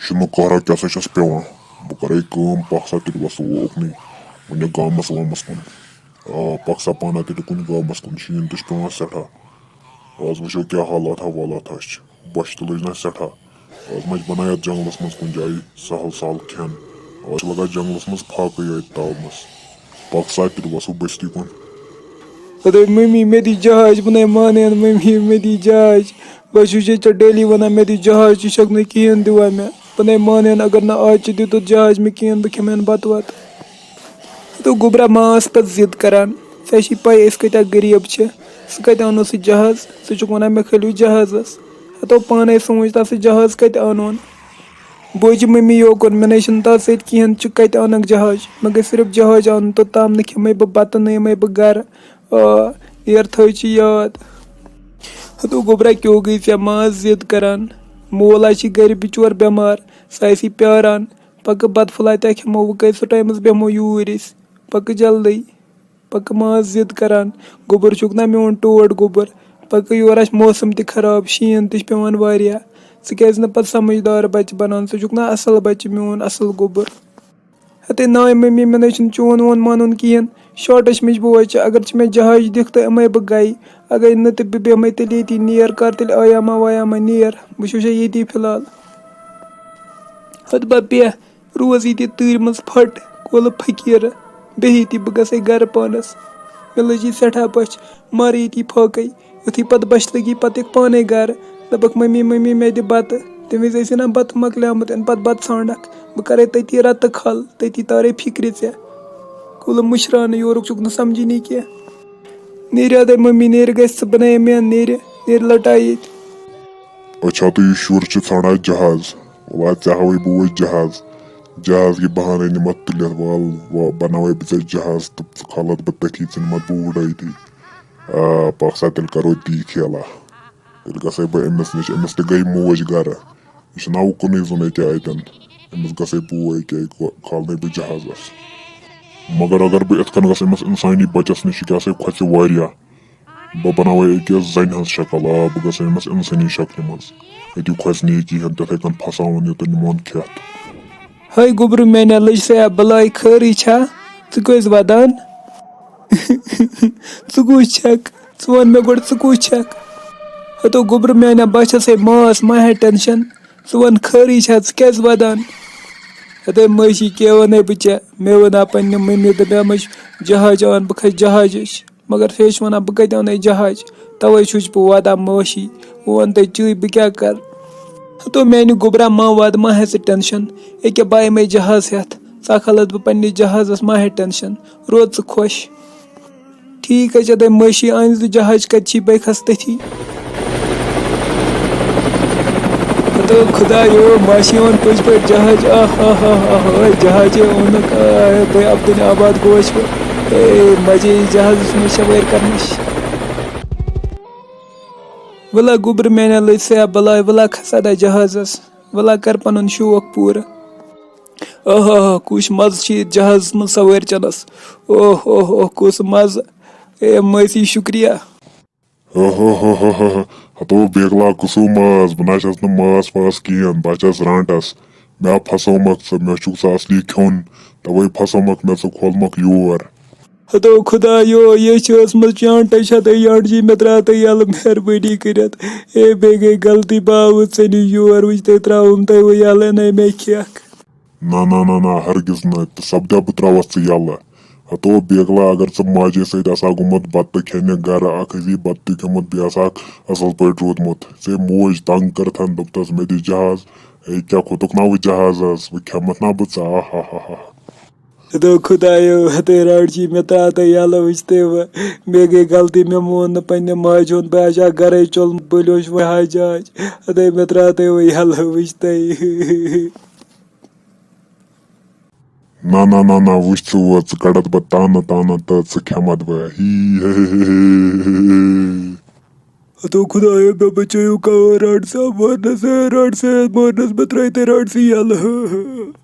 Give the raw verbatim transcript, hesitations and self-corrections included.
چھُنہٕ قہرا کیٛاہ سا چھَس پٮ۪وان۔ بہٕ کَرَے کٲم، پَکھ سا تیٚلہِ وَسو اوکنُے کُنہِ گامَس وامَس کُن۔ آ، پَکھ سا پانہ تیٚلہِ کُنہِ گامَس کُن، شیٖن تہِ چھُ پٮ۪وان سٮ۪ٹھاہ۔ آز وٕچھو کیٛاہ حالاتھا والاتھا چھِ۔ بۄچھِ تہِ لٔج نہ سٮ۪ٹھاہ۔ آز ما چھِ بَنان یَتھ جنٛگلَس منٛز کُنہِ جایہِ سہل سہل کھٮ۪ن۔ آز چھِ لَگان جنٛگلَس منٛز پھاکٕے یٲتۍ تاونَس۔ پَکھ سا تیٚلہِ وَسو بٔستی کُن۔ ہتے مٔمی، مےٚ دِ جہاز، بہٕ نے مانان، مٔمی، مےٚ دِ جہاز۔ بہٕ چھُس ییٚتہِ ژےٚ ڈیلی وَنان، مےٚ دِ جہاز، ژٕ چھَکھ نہٕ کِہیٖنۍ دِوان مےٚ۔ بہٕ نے مانان، اگر نہٕ آز ژےٚ دیُتُتھ جہاز مےٚ کِہیٖنۍ، بہٕ کھٮ۪مہٕ ہَن بَتہٕ وَتہٕ۔ ہتو گوٚبرا، ما ٲس پَتہٕ ضد کَران؟ ژےٚ چھِی پَے أسۍ کۭتیٛاہ غریٖب چھِ۔ سُہ کَتہِ اَنو سُہ جہاز؟ ژٕ چھُکھ وَنان مےٚ کھٲلِو جہازَس۔ ہتو پانَے سوٗنٛچ تَتھ، سُہ جہاز کَتہِ اَنون؟ بوزِ مٔمی یوکُن، مےٚ نے چھُنہٕ تَتھ سۭتۍ کِہیٖنۍ، ژٕ کَتہِ اَنَکھ جہاز؟ مےٚ گژھِ صرف جہاز اَنُن، توٚتام نہٕ کھٮ۪مَے بہٕ بَتہٕ، نہٕ یِمَے بہٕ گَرٕ۔ آ، یَر تھٲے ژٕ یاد۔ ہتو گوٚبرا، کیٛو گٔے ژےٚ ما ٲس ضد کَران؟ مول ہا چھِ گَرِ بِچور بٮ۪مار، سُہ آسی پیٛاران۔ پَکہٕ بَتہٕ پھوٚلہ تہِ کھٮ۪مو، وۄنۍ کٔژ ٹایمَس بیٚہمو یوٗرۍ أسۍ؟ پَکہٕ جلدی۔ پَکہٕ ما ٲس ضد کَران؟ گوٚبُر چھُکھ نا میون ٹوٹھ گوٚبُر؟ پَکہٕ، یورٕ آسہِ موسم تہِ خراب، شیٖن تہِ چھُ پٮ۪وان واریاہ۔ ژٕ کیٛازِ نہٕ پَتہٕ سَمجھدار بَچہٕ بَنان؟ ژٕ چھُکھ نا اَصٕل بَچہٕ، میون اَصٕل گوٚبُر۔ ہتے ناے مٔمی، مےٚ نَے چھُنہٕ چون وون مانُن کِہیٖنۍ۔ شاٹَس منٛز بوز ژٕ، اگر ژٕ مےٚ جہاز دِکھ تہٕ یِمَے بہٕ گَیہِ۔ اگر نہٕ تہٕ بہٕ بیٚہمَے تیٚلہِ ییٚتی، نیر کَر تیٚلہِ آیاما وایاما، نیر۔ بہٕ چھُسے ییٚتی فِلحال۔ ہتہٕ بہٕ بیٚہہ، روز ییٚتی تۭرِ منٛز پھٹ، کولہٕ فقیٖر، بیٚہہ ییٚتی، بہٕ گژھے گرٕ پانس۔ مےٚ لٔج یہِ سٮ۪ٹھاہ بۄچھِ، مارٕ ییٚتی پھاکَے۔ یُتھُے پتہٕ بۄچھِ لٔگی، پتہٕ یِکھ پانے گرٕ۔ دَپَکھ، "مٔمی، مٔمی، مےٚ دِ بتہٕ۔" تٔمِس ٲسۍ وَنان، "بتہٕ مۄکلیومُت، اَمہِ پتہٕ بتہٕ ژھانڈکھ۔ بہٕ کرے تٔتی رتہٕ کھل، تٔتی تارے فِکرِ ژےٚ۔" کولہٕ مُشراونہٕ، یورُک چھُکھ نہٕ سمجھٲنی کینٛہہ۔ نیرِ اَدَے مٔمی، نیرِ گژھِ ژٕ بنٲیِو مےٚ، نیرِ، نیرِ لٹایہِ ییٚتہِ۔ اچھا، تہٕ یہِ شُر چھُ ژھانڈان جہاز۔ وَلہٕ ژےٚ ہاوَے بہٕ وۄنۍ جہاز۔ جہاز کہِ بہانَے نِمَتھ تُلِتھ، وَل، وَ-، بَناوَے بہٕ ژےٚ جہاز تہٕ ژٕ کھالَتھ بہٕ تٔتھی، ژٕ نِمَتھ بہٕ وُڈٲے تھی۔ آ، پَکھ سا تیٚلہِ کَرو تی کھیلا۔ تیٚلہِ گژھَے بہٕ أمِس نِش، أمِس تہِ گٔے موج گَرٕ۔ یہِ چھُنہ اُکنُے زوٚن أکیٛاہ اَتٮ۪ن۔ أمِس گژھَے بوے کیٛاہ، یہِ کھالنَے بہٕ جہازَس۔ مگر اگر بہٕ یِتھ کٔنۍ گژھٕ أمِس اِنسٲنی بَچَس نِش، یہِ کیٛاہ سا کھۄژِ واریاہ۔ بہٕ بناوے أکِس زنہِ ہٕنٛز شکل، آ، بہٕ گژھٕ أمِس اِنسٲنی شکلہِ منٛز۔ أتی کھۄژِ نہٕ یہِ کِہیٖنۍ، تِتھَے کٔنۍ پھساوُن یہِ تہٕ نِمون کھٮ۪تھ۔ ہے گوٚبرٕ میٛانہِ لٔج سیا بلاے، خٲرٕے چھا؟ ژٕ کٔژ ودان؟ ژٕ کُس چھکھ؟ ژٕ وَن مےٚ گۄڈٕ، ژٕ کُس چھکھ؟ ہتو گوٚبرٕ میٛانہِ، بہٕ چھَسے ماس، مہ ہےٚ ٹٮ۪نشن۔ ژٕ وَن خٲرٕے چھا، ژٕ کیٛازِ ودان؟ ہتے مٲسی، کیٛاہ وَنَے بہٕ ژےٚ؟ مےٚ وَنا پنٛنہِ مٔمی، دوٚپمَس، "جہاز اَن، بہٕ کھسہٕ جہازَس۔" مگر سُہ چھِ وَنان، "بہٕ کَتہِ اَنَے جہاز؟" تَوَے چھُس بہٕ وَدان مٲسی۔ وۄنۍ وَن تہٕ ژٕے، بہٕ کیٛاہ کَرٕ؟ ہتو میٛانہِ گوٚبرا، ما وَد، ما ہےٚ ژٕ ٹٮ۪نشَن۔ ییٚکیٛاہ بہٕ یِمَے جہاز ہٮ۪تھ، ژٕ کھالَتھ بہٕ پنٛنِس جہازَس، ما ہےٚ ٹٮ۪نشَن۔ روز ژٕ خۄش۔ ٹھیٖک حظ چھِ، دَپہِ مٲسی، أنۍ زِ جہاز کَتہِ چھی، بہٕ کھسہٕ تٔتھی۔ ہتو خدایو، ماشی اوٚن پٔزۍ پٲٹھۍ جہاز۔ آہ، آہ، آہ، آہ، آہ، جہازے اوٚنُکھ، آہ، بے عبدالآباد گوس بہٕ۔ اے، مزے یی جہازس منٛز سوٲرۍ کرنس۔ ولا گوٚبرٕ میانہ لٔج سیا بلاے، ولا کھسا دا جہازس، ولا کر پنُن شوق پوٗرٕ۔ آہ، آہ، آہ، کُس مزٕ چھُ یہِ جہازس منٛز سوٲرۍ چنس۔ اوہ، اوہ، اوہ، کُس مزٕ۔ اے مٲسی، شُکریہ۔ اوہوہوہوہو، ہتو بیگلا کُسو ماز، بہٕ نہ چھَس نہٕ ماس واس کِہیٖنۍ، بہٕ چھَس رانٛٹَس۔ مےٚ ہا پھسومکھ ژٕ، مےٚ چھُکھ ژٕ اصلی کھیوٚن، تَوَے پھسومکھ مےٚ ژٕ، کھولمکھ یور۔ ہتو خدایو، یہِ چھِ ٲسمٕژ چانٛٹَے چھَتَے یانٛٹ جی، مےٚ ترٛاو تہٕ یَلہٕ مہربٲنی کٔرِتھ۔ اے، بیٚیہِ گٔے غلطی، بہٕ آوُس ژےٚ نِش یور، وٕچھ تہٕ ترٛاوُم تۄہہِ وۄنۍ یَلہٕ، اَنے مےٚ کھٮ۪کھ۔ نہ، نہ، نہ، نہ، ہرگز نہٕ، تہٕ سپدیا بہٕ ترٛاوَتھ ژٕ یَلہٕ۔ ہتو بیگلا، اگر ژٕ ماجے سۭتۍ آسہٕ ہا گوٚمُت بتہٕ کھٮ۪نہِ گرٕ، اکھ ٲسی بتہٕ تہِ کھیوٚمُت، بیٚیہِ آسہٕ ہاکھ اصل پٲٹھۍ روٗدمُت۔ ژےٚ موج تنگ کٔرتھن، دوٚپتس، "مےٚ دِ جہاز۔" ہے، کیٛاہ کھوٚتُکھ نا وۄنۍ جہازس؟ وۄنۍ کھٮ۪متھ نا بہٕ ژٕ؟ آہ، آہ، آہ، آہ۔ ہتو خدایو، ہتے رانٛٹ جی، مےٚ ترٛاو تہٕ یَلہٕ، وٕچھ تہٕ وۄنۍ۔ مےٚ گٔے غلطی، مےٚ مون نہٕ پننہِ ماجہِ ہُنٛد، بہٕ ہا چھا گرے چوٚلمُت، بٔلۍ اوس وۄنۍ ہا جہاز۔ ہتے مےٚ ترٛاو تہٕ وۄنۍ یَلہٕ، وٕچھ تہٕ۔ نہ، نہ، نہ، نہ، وٕچھ ژٕ ووت، ژٕ کڑتھ بہٕ تانہٕ تانہٕ تہٕ ژٕ کھٮ۪متھ بہٕ۔ ہی، ہے، ہے، ہے، ہے، ہے۔ ہتو خدایا، مےٚ بچٲیِو کاوٕ رانٛٹہٕ صٲب مارنس، ہے، رانٛٹہٕ صٲب مارنس، مےٚ ترٛٲیِو تُہۍ رانٛٹہٕ سٕے یَلہٕ۔